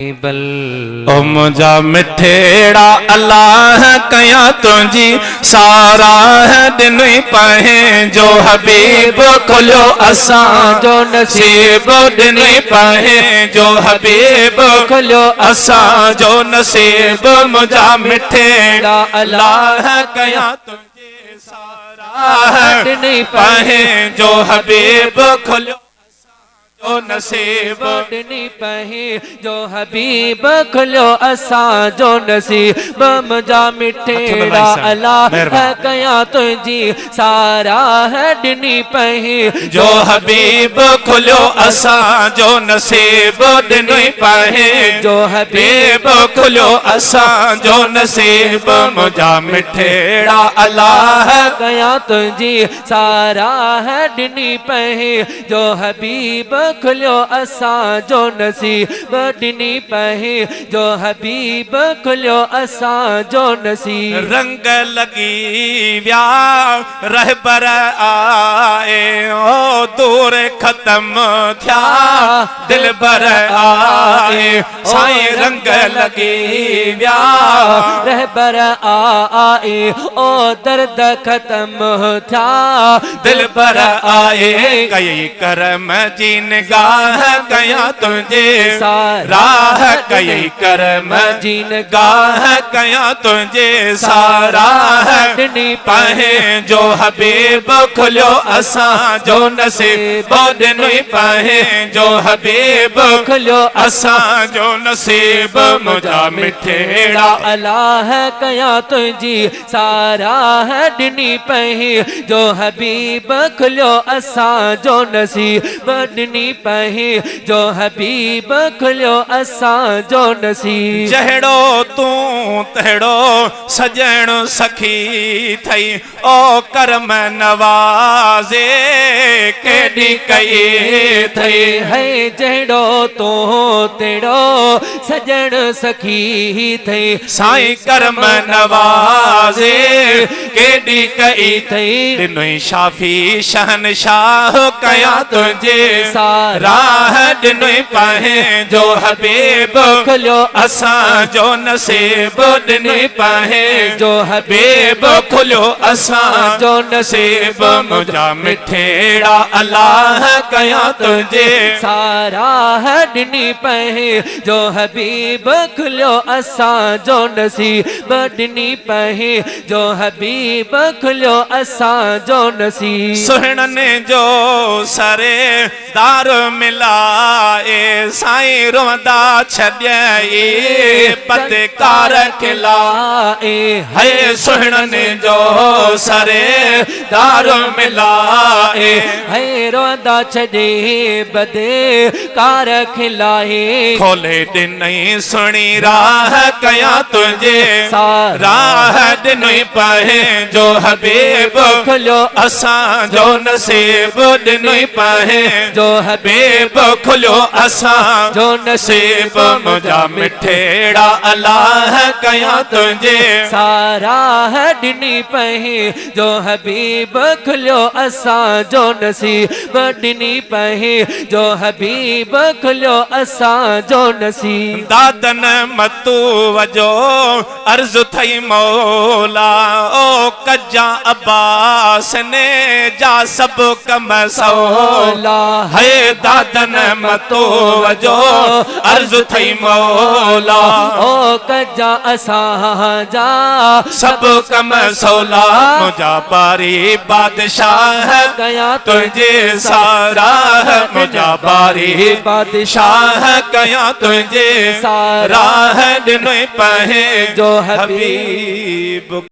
او منهنجا مٺيڙا الله ڪيان تنهنجي ساراهه ڏنئي پنهنجو حبيب کليو اسان جو نصيب ڏنئي پنهنجو حبيب کليو اسان جو نصيب منهنجا مٺيڙا الله ڪيان تنهنجي ساراهه ڏنئي پنهنجو حبيب کليو جو نصيب ڏني پنهين جو حبيب کليو اسان جو نصيب منهنجا مٺيڙا الا ڪيان تنهنجي ساراهه ڏني پنهين جو حبيب کليو اسان جو نصيب ڏني پنهين جو حبيب کليو اسان جو نصيب منهنجا مٺيڙا الا ڪيان تنهنجي ساراهه ڏني پنهين جو حبيب کليو اسان جو نصيب ڏني پنهين جو حبيب کليو اسان جو نصيب. رنگ لڳي ويا رهبر آئي او دور ختم ٿيا دلبر آئي سائين رنگ لڳي ويا. رهبر آئي او درد ختم ٿيا دلبر آئي. ڪئي ڪرم جي نگاهه ڪيان تنهنجي ساراهه ڪئي ڪرم جي نگاهه ڪيان تنهنجي ساراهه ڏني پنهنجو حبيب کليو اسان جو نصيب ڏني پنهنجو حبيب کليو اسان جو نصيب منهنجا مٺيڙا. الله ڪيان تنهنجي ساراهه ڏني پنهين جو حبيب کليو اسان جو نصيب ڏني پنهين جو حبيب کليو اسان جو نصيب. جهڙو تون تهڙو سڄڻ سخي ٿئي او ڪرم نوازي ڪيڏي ڪئي ٿئي. هي جهڙو تون تهڙو سڄڻ سخي ٿئي. سائين ڪرم نوازي ڪيڏي ڪئي ٿئي. ڏنوئي شافي شهنشاهه ڪيان تنهنجي ساراهه ڏنوئي پنهنجو حبيب کليو اسان جو نصيب ڏنوئي پنهنجو حبيب کليو اسان جو نصيب منهنجا مٺيڙا الله ڪيان تنهنجي ساراهه ڏني پنهنجو حبيب کليو اسان جو نصيب ڏني پنهنجو حبيب کليو اسان جو نصيب. سهڻن جو سري دار ملائي سائين روندا ڇڏيئي بدڪار کلائي هي سهڻن جو سري دار ملائي هي روندا ڇڏي بدڪار کلائي. کولي ڏنئي سهڻي راهه ڪيان تنهنجي راهه ڏنئي پنهنجو حبيب کليو اسان جو نصيب ڏنئي پنهنجو حبيب کليو اسان جو نصيب منهنجا مٺيڙا الله ڪيان تنهنجي ساراهه ڏني پنهنجو حبيب کليو اسان جو نصيب ڏني پنهنجو حبيب کليو اسان جو نصيب. دادن متو وجو عرض ٿئي مولا او ڪجان عباس ني جا سڀ ڪم سولا هي دادن متو وجو عرض ٿئي مولا او ڪجان اسان جا سڀ ڪم سولا منهنجا باري بادشاهه ڪيان تنهنجي ساراهه منهنجا باري بادشاهه ڪيان تنهنجي ساراهه ڏنئي پنهنجو حبيب.